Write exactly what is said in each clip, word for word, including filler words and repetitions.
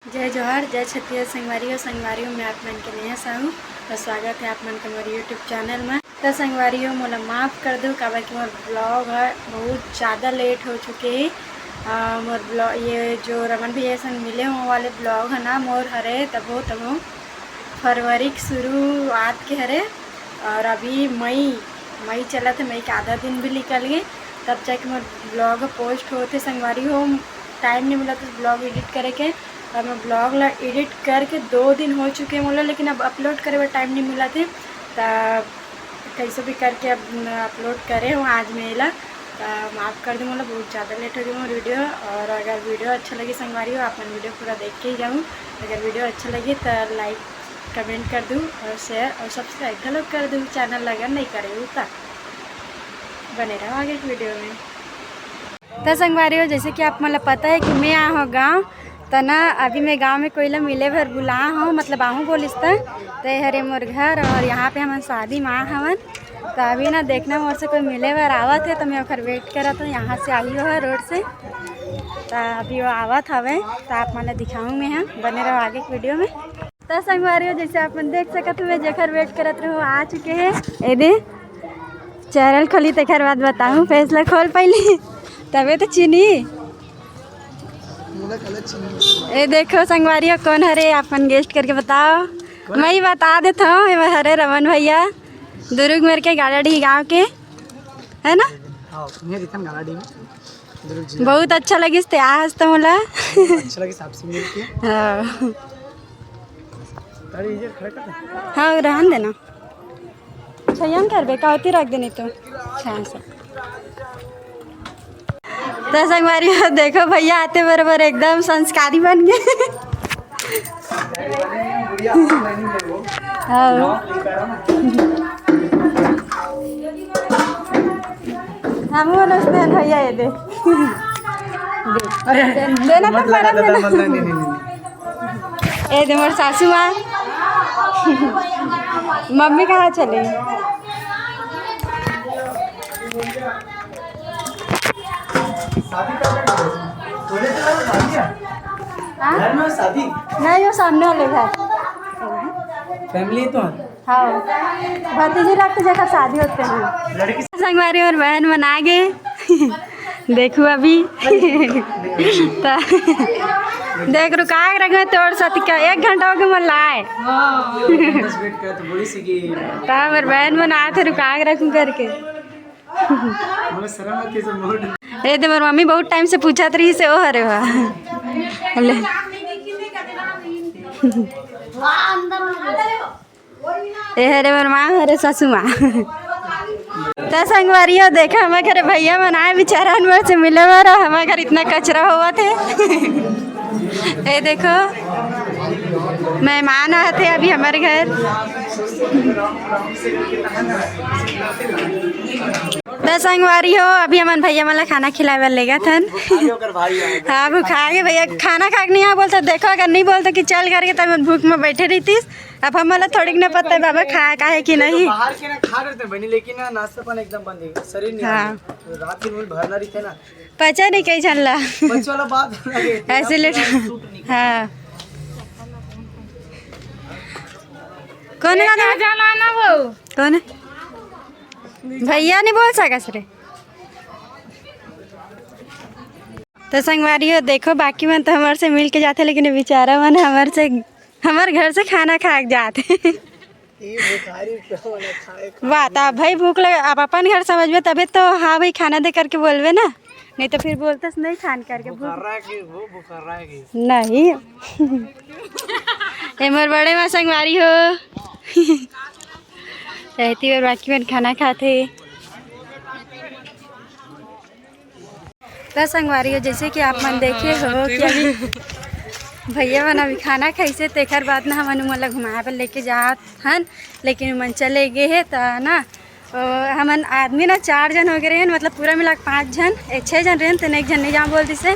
जय जोहार, जय छत्तीसगढ़ संगवारी हो। संगवारी हो, मैं आप मन के नेहा साहू और स्वागत है आप मन के मोर YouTube चैनल में। तो संगवारी हो, मोला माफ़ कर दो, काबर कि मोर ब्लॉग है बहुत ज़्यादा लेट हो चुके है। आ, मोर ब्लॉग, ये जो रमन भैया संग मिले हो वाले ब्लॉग है ना, मोर हरे तबो तबो फरवरी के शुरुआत के हरे और अभी मई, मई चलत है, मई के आधा दिन भी निकल गए, तब जाके मोर ब्लॉग पोस्ट होते। संगवारी हो, टाइम नहीं मिला तो ब्लॉग एडिट करे के, और मैं ब्लॉग ला एडिट करके दो दिन हो चुके मोला, लेकिन अब अपलोड करे बर टाइम नहीं मिला थे, त कैसे भी करके अब अपलोड करे हूँ आज मैं एला। त माफ़ कर दो मोला, बहुत ज़्यादा लेट हो गई मोर वीडियो। और अगर वीडियो अच्छा लगी संगवारी हो, आप मन वीडियो पूरा देख के ही जाऊँ। अगर वीडियो अच्छा लगी तो लाइक, कमेंट कर दू और शेयर और सब्सक्राइब घलो कर दू, चैनल ला अगर नहीं करे हो त। बने रहो आगे के वीडियो में। त संगवारी हो, जैसे कि आप मन ला पता है कि मैं आ हो गाँव, त ना अभी मैं गाँव में कोई ला मिले भर बुला हो, मतलब आहूँ बोलिस त। त ये हरे मोर घर और यहाँ पे हमन शादी में आ हवन। त अभी ना देखना मोर से कोई मिले बर आवत है, त मैं ओकर वेट करत हूँ। यहाँ से आई हो रोड से, त अभी वो आवत हवे, त आप मन ला दिखाऊँ मैं, हाँ, बने रहो आगे के वीडियो में। त संगवारी हो, जैसे आप मन देख सकत हो, मैं जेकर वेट करत रहूँ, आ चुके हैं। ए दे, चैनल खोली, तेकर बाद बताऊँ, फेस ला खोल पहली, तबे तो चीनी। ए देखो संगवारी हो, कौन हरे, आप मन गेस्ट करके बताओ। मैं ही बता देता हूँ, ये हरे रमन भैया, दुर्ग मेर के गाड़ाडीह गाँव के, है ना? हाँ, मैं रितन गाड़ाडीह में। दुर्ग जिला। बहुत अच्छा लगिस ते आज तो मोला। अच्छा लगिस आपसे मिलके। हाँ। अरे, इधर खड़ा कर। हाँ, रहन देना। छयन करबे, का होती रख देनी तो। छान से। तो संगवारी हो, देखो भैया आते बरोबर एकदम संस्कारी बन गए। हाँ। हम नमस्ते भैया, ये दे। अरे, देना तो मत लगा पड़त दादा, है ना। मत लगा, नहीं, नहीं, नहीं। ए दे मोर सासू माँ। मम्मी कहाँ चले? शादी कर रहे हो? बोले तो यार, शादी है। हाँ? घर में शादी? नहीं, वो सामने वाले घर। फैमिली तो है। हाँ, भतीजी लगते जेकर शादी होते हैं। लड़की संगवारी और बहन मन आ गए। देखो अभी। त-, देख रुका के रख, मैं तोर साथ का एक घंटा हो गया, मैं लाए। दस मिनट का तो बड़ी सी की। त मेरे बहन मन आए थे रुका के रखूं करके। मोला शर्म आती है, सब मोड़। ए, ते मोर मम्मी बहुत टाइम से पूछत रही से, ओ हरे वाह। ले। ए हरे मोर माँ, हरे सासू माँ। त संगवारी हो, देखा, हमारे घरे भैया मन आए, बेचारा अनवर से मिले बर, और हमारे घर इतना कचरा होवत है। ए देखो, मेहमान आते अभी हमारे घर। त संगवारी हो, अभी हमन भैया मन ला खाना खिलाए बर लेगत हन। हाँ, भुखा गे भैया, खाना खा के नहीं आ बोलता। देखो, अगर नहीं बोलता कि चल करके, तब भूख में बैठे रहतीस। अब हमन ला थोड़ी ना पता है बाबा खा का है कि नहीं। बाहर के ना खा लेते हैं बनी, लेकिन ना नाश्ता पानी एकदम बंद है, शरीर नहीं हाँ। रात दिन भरना रहते ना। पचा नहीं कहीं चल रहा। बच्चों वाला बात अलग है। ऐसे लेट। सूट नहीं। हाँ। कौन है दादा? जाना ना वो। कौन है? भैया नहीं बोल सकस रे। तो संगवारी हो, देखो, बाकी मन तो हमारे से मिल के जाते, लेकिन ये बेचारा मन हमारे से, हमारे घर से खाना खा के जाते। ये भिखारी तो वाला खाए खा वाह, तो भाई भूख लगे, आप अपन घर समझबे तबे तो हाँ भाई खाना दे करके बोलबे ना, नहीं तो फिर बोलते नहीं खान करके भूख। बुखार रहा है कि वो बुखार रहा है कि? नहीं। ए मोर बड़े माँ संगवारी हो। रहती और बाकी मन खाना खाते। त संगवारी हो, जैसे कि आप मन देखे हो कि अभी भैया मन अभी खाना खाइसे, तेकर बाद ना हमन उमन ला घुमाए बर लेके जात हन, लेकिन उमन चले गए हे। त ना, ओ, हमन आदमी ना चार जन हो गए रहे, मतलब पूरा मिला के पाँच जन, ए, छः जन रहे, तेन एक जन नहीं जाऊँ बोल दिसे।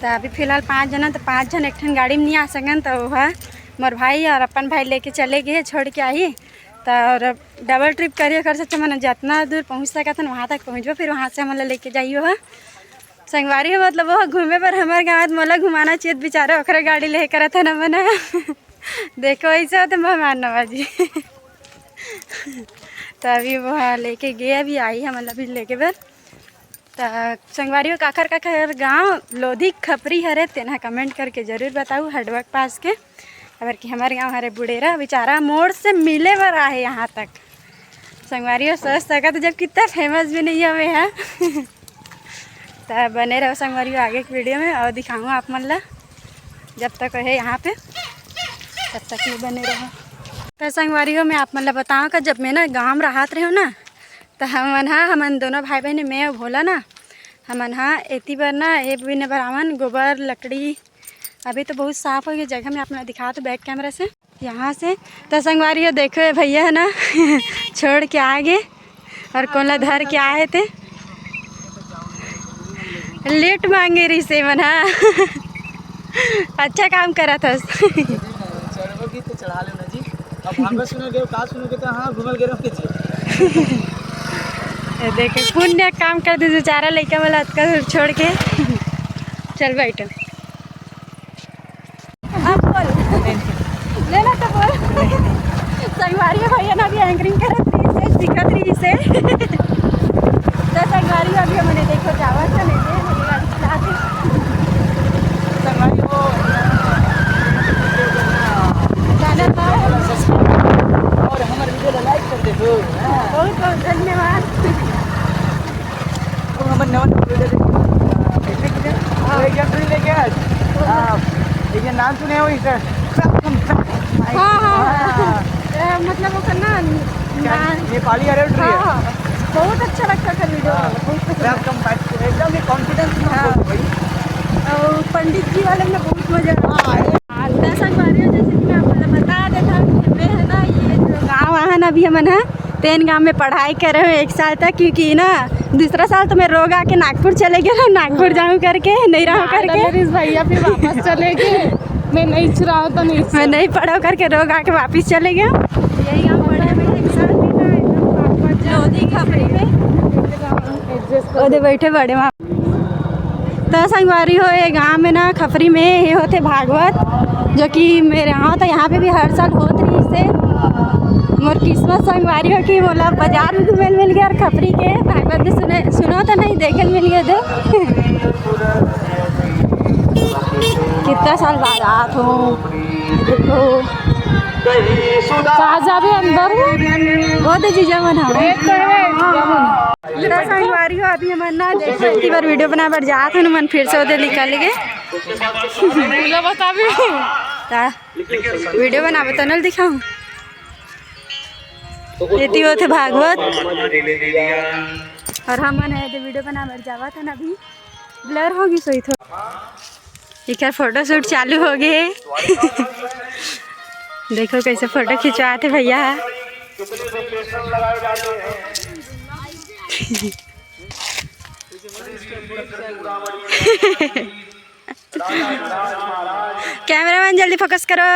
त अभी फिलहाल पाँच जन, त पाँच जन एक ठन गाड़ी में नहीं आ सकन, त वह मोर भाई और अपन भाई लेके चले गए, छोड़ के आई। त और डबल ट्रिप करिए, कर सकते, मन जितना दूर पहुँच सकत हन, वहाँ तक पहुँचबो, फिर वहाँ से हमन ला लेके जाइयो ह। संगवारी हो, मतलब वो घूमे बर हमर गाँव मोला घुमाना चाहिए, बेचारा ओकरे गाड़ी ले करत हे ना मना। देखो ऐसे होते मेहमान नवाजी। तो अभी वो लेके गए, अभी आई हमन ला भी लेके बर। त संगवारी हो, काखर काखर गाँव लोधी खपरी हरे, तेन ह comment करके जरूर बताऊ, हडवा के पास के। अबर कि हमर गाँव हरे बुड़ेरा, बेचारा मोड़ से मिले बर आहे यहाँ तक। संगवारी हो, सोच सकत हो, जब कितना famous भी नहीं हवे है। त बने रहो संगवारी हो आगे के video में, और दिखाऊँ आप मन ला जब तक है यहाँ पे, तब तक में बने रहो। त संगवारी हो, मैं आप मन ला बताऊँ का, जब मैं ना गाँव में रहत रहे ना, त हमन हा, हमन दोनों भाई बहन, मैं अउ भोला ना, हमन हा एती बर ना, ए बिने बर आवन, गोबर, लकड़ी, अभी तो बहुत साफ हो गया जगह, मैं आप मन ला दिखात हों back camera से, यहाँ से। त संगवारी हो, देखो ये भैया है ना, छोड़ के आ गए, और कोन ला धर के आए थे, लिफ्ट मांगे रहिसे मन हा। अच्छा काम करत हस। चढ़बो की तो चढ़ा लेना जी। अब भागवत सुने गए, का सुने गए तो हाँ, घूमल गए रहो के जी। ये देखे, पुण्य काम कर दे बेचारा लइका वाला अतका दूर छोड़ के। चल बैठो। अब बोल। लेना तो बोल। संगवारी भैया ना अभी anchoring करत रहिसे, सीखत रहिसे। तो संगवारी अभी हमने देखो जावत है, नहीं दे, हमने गाड़ी चला के। संगवारी हो। गाना था। और हमारे video को like कर दे हो। बहुत बहुत धन्यवाद। वो हमर नवा नवा video देखे, देखने के लिए। हाँ। एक जन सुन लेके आज। हाँ। एक जन नाम सुने हो इनका? हाँ, हाँ, हाँ। हाँ। ए, मतलब ओकर ना, ना नेपाली अरे उठ रही है। हाँ, बहुत अच्छा लगता था video, हाँ। बहुत पसंद। Welcome back to, एकदम ही confidence में हाँ। बोल भाई। और पंडित जी वाले में बहुत मजा आया। हाँ, ये हाँ, त संगवारी हो, जैसे कि मैं आप मन ला बता देत हँव कि मैं है ना, ये जो गाँव आहे ना अभी हमन ह, तेन गाँव में पढ़ाई करे हँव एक साल तक, क्योंकि ना दूसरा साल तो मैं रोग आके नागपुर चले गए, नागपुर जाऊँ करके, नहीं रहूँ हाँ, करके। डलेरिस भैया फिर वापस चले गए, मैं नहीं चुराऊँ तो नहीं मैं नहीं पढ़ो करके रोग आके वापस चले गए। यही गाँव पढ़े हँव एक साल भी ना, एकदम पापा लोधी खपरी में। Adjust कर ओदे बैठे बड़े वहाँ। त संगवारी हो, ये गाँव में ना खपरी में ये होथे भागवत, जो कि मेरे यहाँ तो यहाँ पे भी हर साल होत रहिसे। मोर किस्मत संगवारी हो कि मोला बाजार में घूमे ल मिल गया और खपरी के भागवत भी सुने, सुनो तो नहीं, देखे ल मिल गया दे। कितना साल बाद आत हो, देखो। कहाँ जाबे अंदर? वो तो जीजा मन हवे। त संगवारी हो, अभी हमन ना देखो, इतनी बार video बनाए बर जात हन, मन फिर से ओदे निकल गए। बोला बताबे। ता video बनाबे तो नल दिखाऊँ। एती होथे भागवत। और हमन है तो video बनाए बर जावत हन अभी। Blur हो गई सोई थो। एकर photoshoot चालू हो गए। देखो कैसे photo खिंचवात हे भैया ह। Cameraman जल्दी focus करो।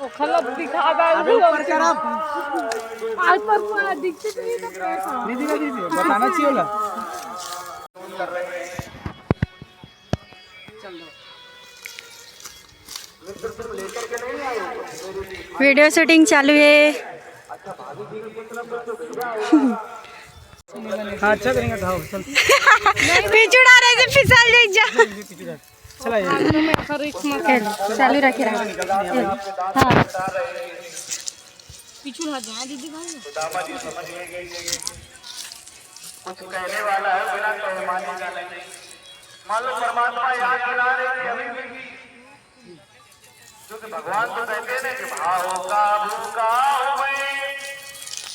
ओखला दिखा बा, अरे ऊपर कर अब। आज पर पूरा दिखते तो नहीं तो कैसा? नहीं दिखा, नहीं दिखा, बताना चाहिए ना। Video shooting चालू है। हाँ, अच्छा करेंगे, धाओ, चल। पीछू उड़ा रहे थे, फिसल जाए जा। चला ये। चल, चालू रखे रहा। हाँ। पीछू हट जा, दीदी भाई। कुछ कहने वाला है, बिना कहे मानेगा नहीं। मान लो परमात्मा याद दिला रहे कि अभी भी क्योंकि भगवान तो कहते हैं ना कि भाव काबू का हो मैं,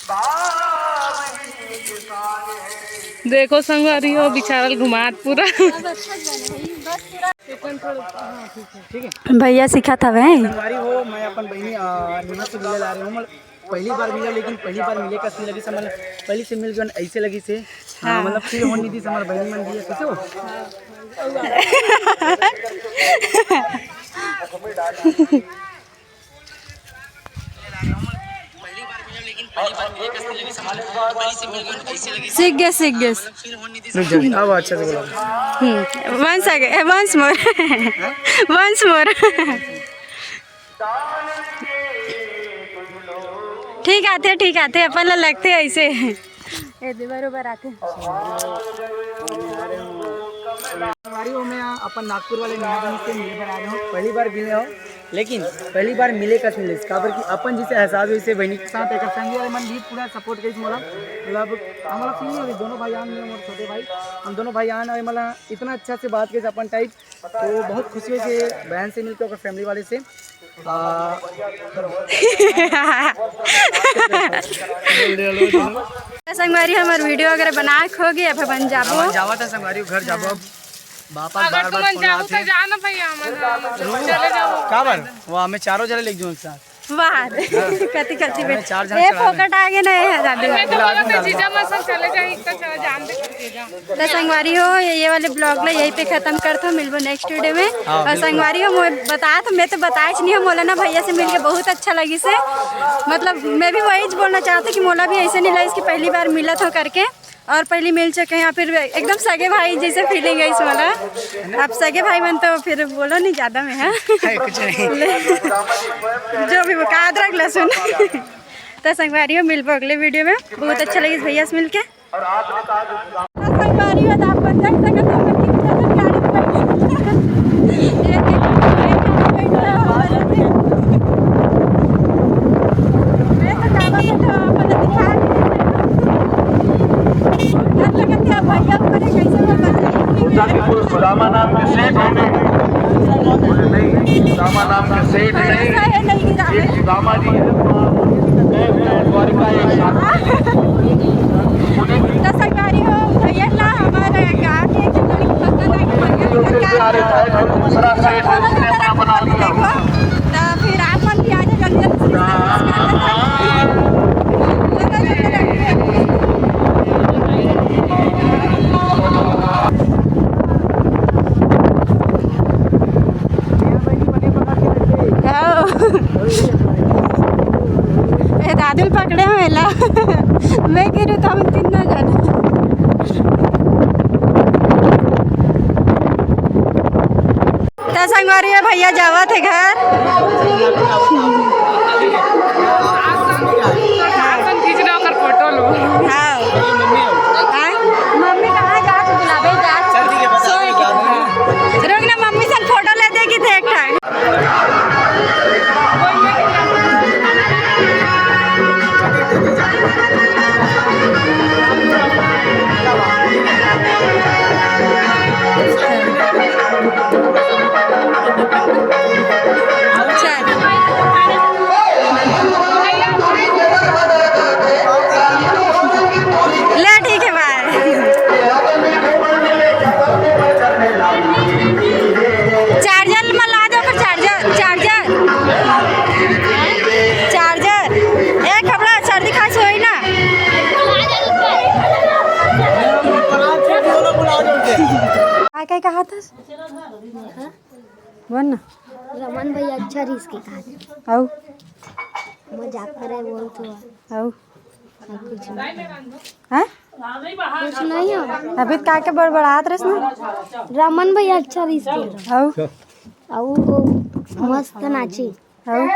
भाव ही किसान है। देखो संगवारी हो, बेचारा ल घुमात पूरा। अब अच्छा गाना है, बस पूरा। ठीक है। भैया सिखात हवे। संगवारी हो, मैं अपन बहिनी, अ, नीना से मिले ला रहे हूँ। मैं पहली बार मिला, लेकिन पहली बार मिले कस नहीं लगी से, मतलब पहली से मिल गन ऐसे लगी से। हाँ, हाँ। मतलब feel होने दी से, हमारे बहिनी मन दिए कैसे हो? हाँ। सीख गए, सीख गए। रुक जा, अब अच्छा से बोला। हम्म, once again, once more। Once more। ठीक आथे, ठीक आथे, अपन ला लगथे ऐसे। ए दे बरोबर आथे। संगवारी हो, मैं अपन नागपुर वाले नया बनी से मिले बर आ रहे हो, पहली बार मिले हो, लेकिन पहली बार मिले कस मिले, काबर कि अपन जिसे एहसास हुई से बहनी के साथ एक संगी वाले मन भी पूरा सपोर्ट करिस मोला, मतलब हमारा फील नहीं हुई, दोनों भाई आन में और छोटे भाई, हम दोनों भाई आन और मतलब इतना अच्छा से बात करिस अपन टाइप, तो बहुत खुशी हुई से बहन से मिलके और फैमिली वाले से। आ, संगवारी, हमर वीडियो वगैरह बना के होगे, अब अपन जाबो। अपन जावत है संगवारी, घर जाबो अब। बापा अगर बार बार तुमन फोन जाहू आथे। तो जाना भैया, हमन, हमन चले जाओ। का बार? वो हमें चारों जने लेके जाऊँ एक साथ। वाह, कति कति बे। चार जने ए चला रहे। फोकट आगे नहीं है दादी। मैं तो बोला था जीजा मसन चले जाए, इतना चला जान दे जीजा। तो संगवारी हो, ये, ये वाले ब्लॉग ला यहीं पे खत्म करत हो, मिलबो नेक्स्ट वीडियो में। हाँ, और बिल्कुल। संगवारी हो, मैं बता तो, मैं तो बताएच नहीं हो, मोला ना भैया से मिलके बहुत अच्छा लगी से, मतलब मैं भी वही बोलना चाहती कि मोला भी ऐसे नहीं लगी कि पहली बार मिलत हो करके, और पहली मिल चुके हैं, फिर एकदम सगे भाई जैसे फीलिंग है इस वाला। अब सगे भाई मन तो फिर बोलो नहीं ज्यादा में, हाँ? है, कुछ नहीं। जो भी वो का अदरक लहसुन। तो संगवारी हो, मिलबो अगले वीडियो में। बहुत अच्छा लगी इस भैया से मिलके। संगवारी हो, तो आप बता सकते हो कि कितना गाड़ी में बैठे हैं। ये देखो, ये गाड़ी में बैठे हैं। मैं तो काबा में तो आप लोग दिखा नहीं सकते। डर लगता है भैया, ऊपर है, कैसे वो बचाएंगे? सोचा कि कोई सुदामा नाम के सेठ होंगे, बोले, "नहीं, सुदामा नाम के सेठ नहीं, भरोसा है नहीं गिरा एक है। सुदामा जी है।" तो गए हुए हैं द्वारिका एक साथ। तो संगवारी हो, भैया ला हमारे गाँव के एक लड़की पता नहीं भैया का क्या नाम है। दूसरा सेठ है, उसने अपना बना लिया। देखो, तो फिर आप मन भी आ जाओ जल्दी जल्दी से। ए दादुल पकड़े हो एला। मैं गिरू तो हम तीन ना जाने। तो संगवारी हो, भैया जावत हे घर। हाँ। हाँ? मम्मी कहाँ जात बुलावे जात? सोए के। रुक ना, मम्मी से फोटो ले दे कि देख ठाक। ले, ठीक है, बाय। चार्जर में ला दो, ओकर चार्जर, चार्जर, चार्जर। ए, खबड़ा, सर्दी खांसी होई ना। काय काय कहा था? बोल ना। रमन भैया अच्छा रिहिस के कहा। अउ? मजाक करे बोल तो। अउ? अउ कुछ नहीं। हाँ? कुछ नहीं हो। अभी का के बड़बड़ात रहिस ना? रमन भैया अच्छा रिहिस के। अउ? अउ मस्त नाची। अउ?